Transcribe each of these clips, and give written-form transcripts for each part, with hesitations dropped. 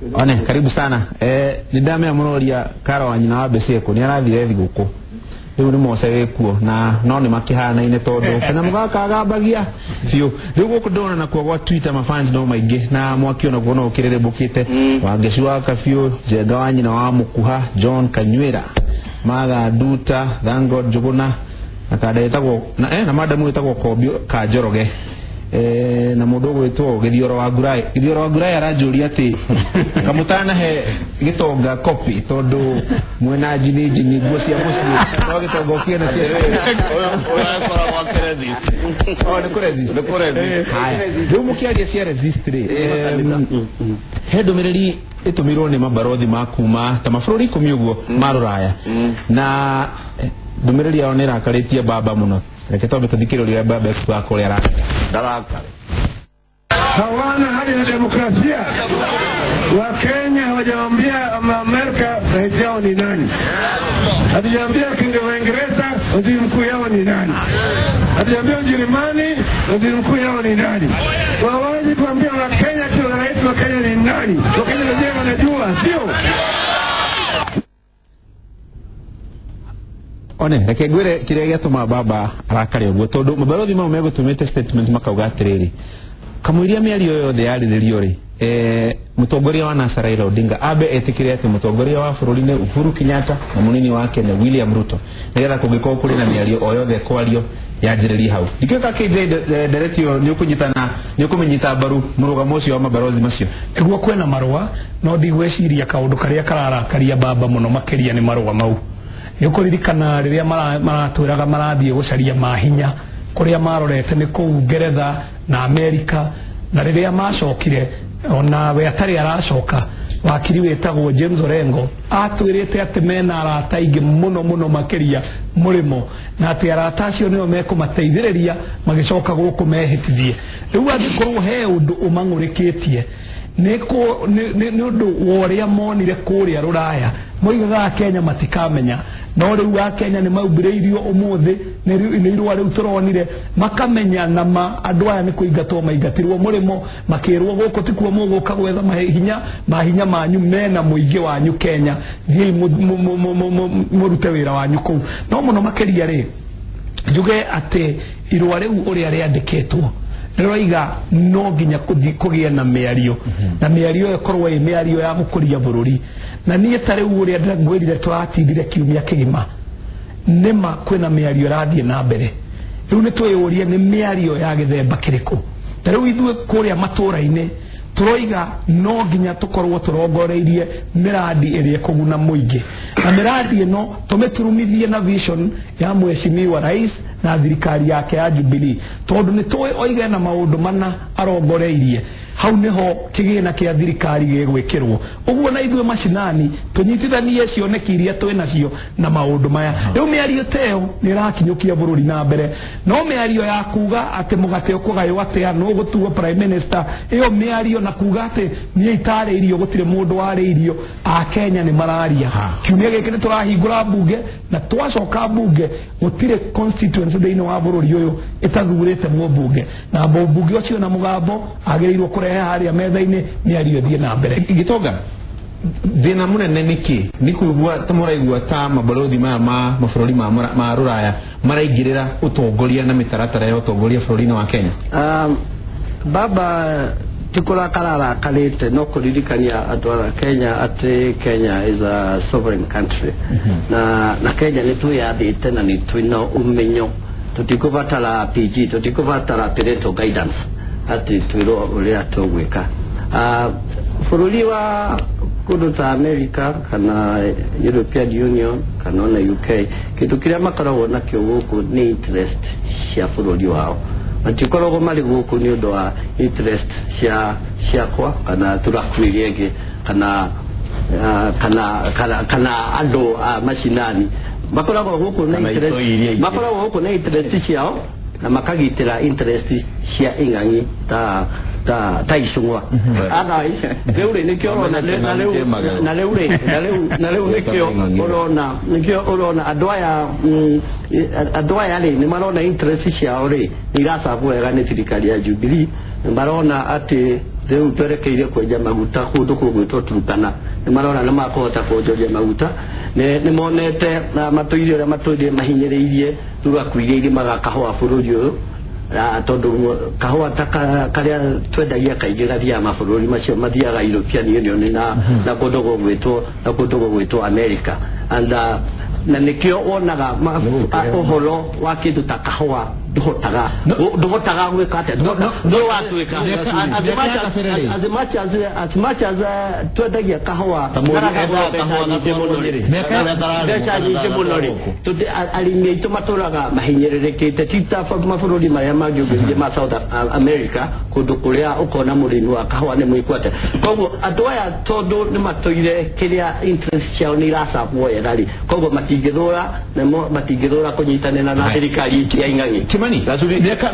One, karibu sana. Nĩ ndamenya mũroria Karo wa nyina wa Mbecieko nĩ arathire thigũkũ. Rĩu nĩ Mose wĩkuo na no nĩ makĩhanaine tondũ kanyamũ gaka agambagia biũ. Rĩu gũkũ ndona nakuo gwa Twitter mafans no maingĩ na mwaki onaguo no ũkĩrĩrĩmbũkĩte. Wangeci wa Kabiũ, Njenga wa nyina wa Mũkuha, John Kanyuĩra, Maga Nduta, Thank God Njũgũna, na kanda ĩtagwo na madamu ĩtagwo Kombio Kanjoroge. Na mundu ugwitwo Githioro wa Ngurai. Githioro wa Ngurai aranjuria ati kamutanahe gitonga copy tondu mwena njini njini nguo cia mucii no gitonga ukiene cia uyu akoragwo akĩresist. Oh, nĩ kũresist. Nĩ kũresist. Haya, rĩu mũkĩaria cia resist rĩ, he ndũmĩrĩri ĩtũmirwo nĩ mabarothi ma kuma ta mabũrũri 10 ũguo ma rũraya, na ndũmĩrĩri yao nĩ ĩrakarĩtie baba mũno. Reke twambe tũthikĩrĩrie baba ekuaga kũrĩa arakara. Ndarakara. Hawana hali ya demokrasia. Wakenya hawajawaambia Amerika rais yao ni nani. Hatujaambia Waingereza waziri mkuu yao ni nani. Hatujaambia Ujerumani waziri mkuu yao ni nani. Wawazi kuambia Wakenya tu rais wa Kenya ni nani. Wakenya wenyewe wanajua, sio? One, reke ngwire kiria giatuma baba arakare uguo tondu mabarothi mau megũtũmĩte statement makauga atĩrĩrĩ, kamũiria mĩario yothe yarĩrĩrio rĩ, mũtongoria wa NASA Raila Odinga ambe etĩkĩre atĩ mũtongoria wa bũrũri nĩ Uhuru Kenyatta na mũnini wake nĩ William Ruto, nĩgetha kũngĩkorwo kũrĩ na mĩario o yothe kwario yanjĩrĩrie hau. Ndikĩũĩ ka KJ ndereti ĩyo nĩ ũkũnyitana, nĩ ũkũmĩnyita mbaru mũrũgamo ũcio wa mabarothi macio? Nĩguo kwĩna marũa, no ndigwĩciria kaũndũ karĩa kararakaria baba mũno makĩria nĩ marũa mau. Nĩ ũkũririkana rĩrĩa maratwĩraga marathiĩ gũcaria mahinya kũrĩa marorete nĩ kũu Ngeretha na Amerika, na rĩrĩa macokire ona we atarĩ aracoka, wakiri wĩtagwo James Orengo atwĩrĩte atĩ mena arata aingĩ mũno mũno makĩria mũrĩmo, na atĩ arata acio nĩo mekũmateithĩrĩria magĩcoka gũkũ mehĩtithie. Rĩu angĩkorwo he ũndũ ũmang'ũrĩkĩtie nĩ ũndũ wa ũrĩa monire kũrĩa rũraya, moigaga Akenya matikamenya, no rĩu Akenya nĩ maumbĩrĩirio ũmũthĩ nĩ irũa rĩu tũronire, makamenya nama andũ aya nĩ kũingatwo maingatirwo mũrĩmo, makĩrwo gũkũ tikuo mũgũka gwetha mahinya manyu mena mũingĩ wanyu Kenya, thiĩi mũrute wĩra wanyu kũu. No mũno makĩria rĩ, njuge atĩ irũa rĩu ũrĩa rĩandĩkĩtwo rĩroiga no nginya kũgĩe na mĩario, na mĩario ĩyo ĩkorwo ĩ mĩario ya gũkũria bũrũri. Na niĩ ta rĩu ũrĩa ndĩragwĩrire tũratindire kiumia kĩgima, nĩma kwĩna mĩario ĩrathiĩ na mbere. Rĩu nĩ twĩyũrie nĩ mĩario ya gĩthemba kĩrĩkũ. Ta rĩu ithuĩ kũrĩa matũũra-inĩ tũroiga no nginya tũkorwo tũrongoreirie mĩradi ĩrĩa ĩkũguna mũingĩ, na mĩradi ĩno tũmĩturumithie na vision ya mheshimiwa rais na thirikari yake ya Jubilee, tondũ nĩ tũĩ oige na maũndũ mana arongoreirie. Hau nĩho kĩgĩna kĩa thirikari gĩgwĩkĩrwo. Ũguo na ithuĩ macinani tũnyitithanie cioneki iria twĩ nacio na maũndũ maya. Rĩu mĩario ta ĩyo nĩ ĩrakinyũkia bũrũri na mbere. No mĩario ya kuga atĩ mũgate ũkũgaywo atĩa, nũ ũgũtuo prime minister, ĩyo mĩario na kuga atĩ niĩ itarĩirio gũtirĩ mũndũ warĩirio, Akenya nĩ mararia. Kiumia gĩkĩ nĩ tũrahingũra mbunge, na twacoka mbunge gũtirĩ constituency thĩinĩ wa bũrũri ũyũ ĩtathurĩte mũmbunge, na mũmbunge ũcio na mũgambo agĩrĩirwo kũrehe harĩa metha-inĩ mĩario ĩthiĩ na mbere. Gĩtonga, thĩna mũnene nĩkĩ? Nĩ kũigua ta mũraigua ta mabarothi maya ma mabũrũri ma rũraya maraingĩrĩra ũtongoria na mĩtaratara ya ũtongoria bũrũri-inĩ wa Kenya? Baba ti kũrakara arakarĩte, no kũririkania andũ a Kenya atĩ Kenya is a sovereign country, na Kenya nĩ twĩyathĩte na nĩ twĩna ũmenyo, tũtikũbatara PG, tũtikũbatara parental guidance atĩ twĩrwo ũrĩa tũgwĩka. Bũrũri wa kũndũ ta America kana European Union kana ona UK, kĩndũ kĩrĩa makoragwo nakĩo gũkũ nĩ interest cia bũrũri wao. Matikoragwo marĩ gũkũ nĩ ũndũ wa interest cia ciakwa kana tũraku ĩrĩa ĩngĩ kana andũ a macinani. Makoragwo gũkũ na interest, makoragwo gũkũ na interest ciao na makagitĩra interest cia ing'ang'i ta icung'wa. Otherwise rĩu rĩ nĩkĩo ũrona na rĩu rĩ na rĩu nĩkĩo ũrona nĩkĩo ũrona andũ aya rĩ nĩ marona interest ciao rĩ nĩ iracabwo wega nĩ thirikari ya Jubilee, marona atĩ Rĩu twerekeire kwenja maguta kũndũ kũgwĩtwo Turkana. Nĩ marona nĩ makũhota kuonjoria maguta. Nĩ monete na matũire ũrĩa matũire mahinyĩrĩirie tũgakuiria irima kahũa bũrũri ũyũ. Tondũ kahũa ta karĩa twendagia kaingĩ gathiaga mabũrũri macio mathiaga European Union na kũndũ gũgwĩtwo America. And na nĩkĩo wonaga ũhoro wa kĩndũ ta kahũa ndũhotaga gwĩka atĩa ndũwatuĩka as much as twendagia kahũa mbeca nyingĩ mũno rĩ, arĩmi aitũ matũraga mahinyĩrĩrĩkĩte ti ta mabũrũri marĩa mangĩ ũngĩthiĩ ma South America kũndũ kũrĩa ũkona mũrĩmi wa kahũa nĩ mwĩku atĩa. Koguo andũ aya tondũ nĩ matũire kĩrĩa interest ciao nĩ iracabwo wega rĩ, koguo matingĩthũra kũnyitanĩra na thirikari ya ing'ang'i. Kimani,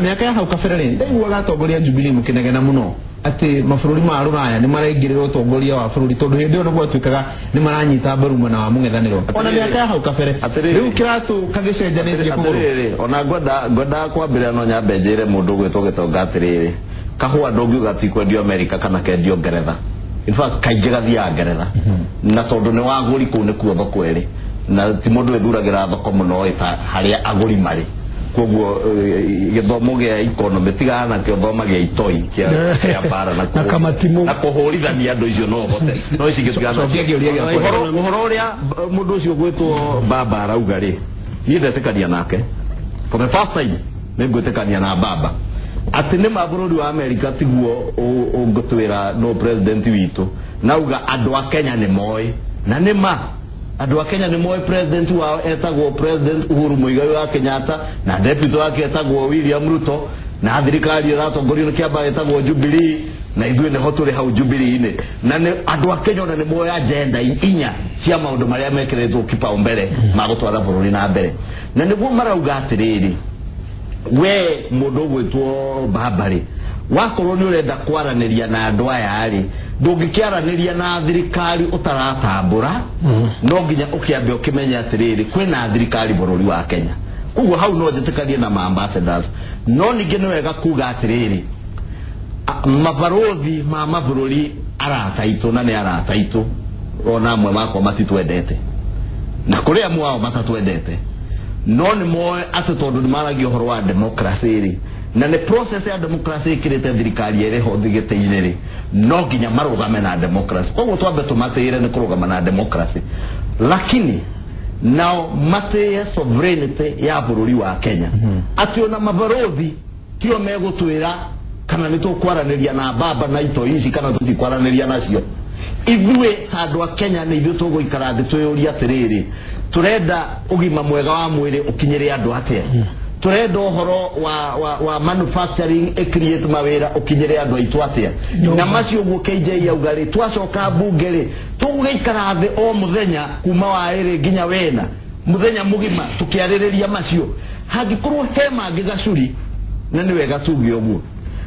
mĩaka ya hau kabere rĩ, ndaiguaga atongoria a Jubilee mũkĩnegena mũno atĩ mabũrũri ma rũraya nĩ maraingĩrĩra ũtongoria wa bũrũri tondũ hĩndĩ ĩyo nĩ gwatuĩkaga nĩ maranyita mbaru mwena wa mũng'ethanĩro. Ona mĩaka ya hau kabere rĩu kĩratũ kagĩcenjanĩtie kũgũrũ. Atĩrĩrĩ, ona ngwenda kwambĩrĩria no nyambe njĩre mũndũ ũgwĩtwo Gĩtonga atĩrĩrĩ, kahũa ndũngiuga ti kwendio Amerika kana kendio Ngeretha. In fact kaingĩ gathiaga Ngeretha na tondũ nĩ wagũri kũu nĩkuo thoko ĩrĩ, na ti mũndũ wĩthuragĩra thoko mũno ĩ ta harĩa agũri marĩ. Koguo gĩthomo gĩa economy tigana nakĩo, thoma gĩa itoi kĩa bara na kũhũrithania andũ icio no ũhote, no ici ingĩ. Ũhoro ũrĩa mũndũ ũcio ũgwĩtwo Baba arauga rĩ, niĩ ndetĩkania nake for the first time, nĩ ngwĩtĩkania na Baba atĩ nĩ ma bũrũri wa Amerika tiguo ũngĩtwĩra no president witũ nauga andũ a Kenya nĩ moĩ, na nĩ ma andũ a Kenya nĩ moĩ president wao etagwo President Uhuru Muigai wa Kenyatta na deputy wake etagwo William Ruto na thirikari ĩratongorio nĩ kĩama gĩtagwo Jubilee, na ithuĩ nĩho tũrĩ hau Jubilee-inĩ. Na andũ a Kenya ona nĩ moĩ agenda inya cia maũndũ marĩa mekĩrĩtwo kipaumbele ma gũtwara bũrũri na mbere, na nĩguo marauga atĩrĩrĩ, we mũndũ ũgwĩtwo Baba rĩ, wakorwo nĩ ũrenda kwaranĩria na andũ aya rĩ, ndũngĩkĩaranĩria na thirikari ũtaratambũra, no nginya ũkĩambe ũkĩmenye atĩrĩrĩ kwĩna thirikari bũrũri wa Kenya. Koguo hau no njĩtĩkanie na ma-ambassadors, no ningĩ nĩ wega kuga atĩrĩrĩ, mabarũthi ma mabũrũri arata aitũ, na nĩ arata aitũ ona amwe makwa matitwendete na kũrĩ amwe ao matatwendete, no nĩ moĩ atĩ tondũ nĩ maragia ũhoro wa democracy rĩ, na nĩ process ya democracy ĩkĩrĩte thirikari ĩrĩ ho gĩtĩ-inĩ rĩ, no nginya marũgame na democracy. Koguo twambe tũmatĩĩre nĩ kũrũgama na democracy, lakini nao matĩĩe sovereignty ya bũrũri wa Kenya, atĩ ona mabarũthi tio megũtwĩra kana nĩ tũkwaranĩria na Baba na itoi ici kana tũtikwaranĩria nacio. Ithuĩ ta andũ a Kenya nĩ ithuĩ tũgũikara thĩ twĩyũrie atĩrĩrĩ, tũrenda ũgima mwega wa mwĩrĩ ũkinyĩre andũ atĩa, tũrenda ũhoro wa manufacturing ĩcreate mawĩra ũkinyĩre andũ aitũ atĩa, na macio ũguo KJ auga rĩ, twacoka mbunge rĩ, tũgũgĩikara thĩ o mũthenya kuma wa ĩrĩ nginya wena mũthenya mũgima tũkĩarĩrĩria macio. Hangĩkorwo he mangĩ gacuri, na nĩ wega tuge ũguo,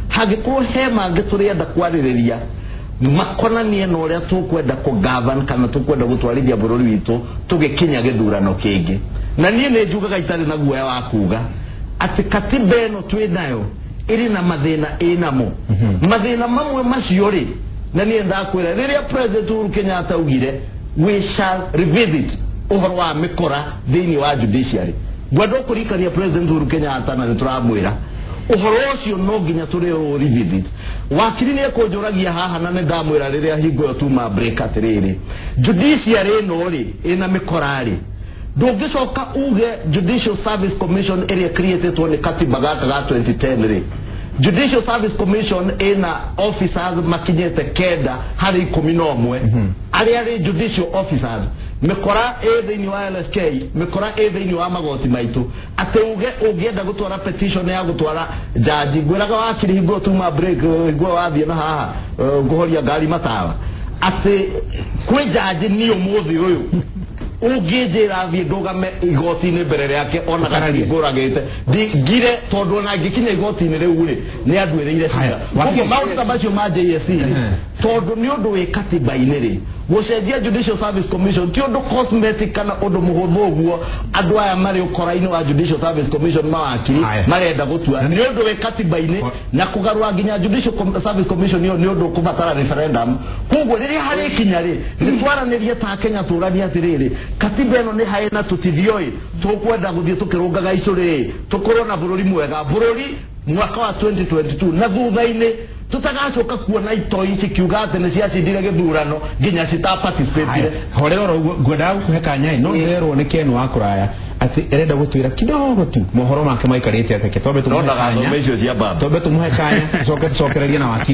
hangĩkorwo he mangĩ tũrenda kwarĩrĩria makonanie na ũrĩa tũkwenda kũgovern kana tũkwenda gũtwarithia bũrũri witũ tũgĩkinya gĩthurano kĩngĩ. Na niĩ nĩ njugaga itarĩ na guoya wa kuga atĩ katiba ĩno twĩ nayo ĩrĩ na mathĩna ĩnamo. Mathĩna mamwe macio rĩ, na niĩ ndakwĩra rĩrĩa President Uhuru Kenyatta augire we shall revisit ũhoro wa mĩkora thĩinĩ wa judiciary, ngwenda kũririkania President Uhuru Kenyatta na nĩ tũramwĩra ũhoro ũcio no nginya tũrĩ revisit. Wakiri nĩ ekũnjũragia haha na nĩ ndamwĩra rĩrĩa hingo ĩyo tuma break atĩrĩrĩ, judiciary ĩno rĩ ĩna mĩkora rĩ, ndũngĩcoka uge Judicial Service Commission ĩrĩa createtwo nĩ katiba gaka ga 2010 rĩ, Judicial Service Commission ĩna officers makinyĩte 9 harĩ 11 arĩa arĩ judicial officers, mĩkora ĩ thĩinĩ wa LSK, mĩkora ĩ thĩinĩ wa magoti maitũ, atĩ uge ũngĩenda gũtwara petition ya gũtwara jaji, ngwĩraga wakiri hingo tuma break, hingo wathiĩ na haha ngũhoria ngari matawa, atĩ kwĩ jaji niĩ ũmũthĩ ũyũ ũngĩnjĩra thiĩ ndũgame igoti-inĩ mbere rĩake ona kana ngũragĩte ngire, tondũ ona ngĩkinya igoti-inĩ rĩu rĩ nĩ anduĩrĩire cira. Koguo maũndũ ta macio ma JSC rĩ, tondũ nĩ ũndũ wĩ katiba-inĩ rĩ, Gũcenjia Judicial Service Commission ti ũndũ cosmetic kana ũndũ mũhũthũ ũguo andũ aya marĩ ũkora-inĩ wa Judicial Service Commission mawakiri Haya. marenda gũtua. Nĩ ũndũ wĩ katiba-inĩ, na kũgarũra nginya Judicial Service Commission ĩyo nĩ ũndũ ũkũbatara referendum. Koguo rĩrĩa harĩkinya rĩ, nĩ twaranĩrie ta Kenya, tũranie atĩrĩrĩ, katiba ĩno nĩ harĩ na tũtithio ĩ tũkwenda gũthiĩ tũkĩrũngaga icũrĩ, tũkorwo na bũrũri mwega, bũrũri mwaka wa 2022 na thutha-inĩ tutagacoka kuona itoi cikiuga atĩ nĩ ciacindire gĩthurano nginya citaparticipatire. Horera oro ũguo, ngwendaga gũkũhe kanya ĩ, no ndĩrerwo nĩ Ken wa kũraya atĩ arenda gũtwĩra kidogo tu mohoro make maikarĩte ateke. Twambe No tũmũhe kanya, ndagathome icio cia baba. twambe tũmũhe kanya, tũcoke tũcokererie na wakiri.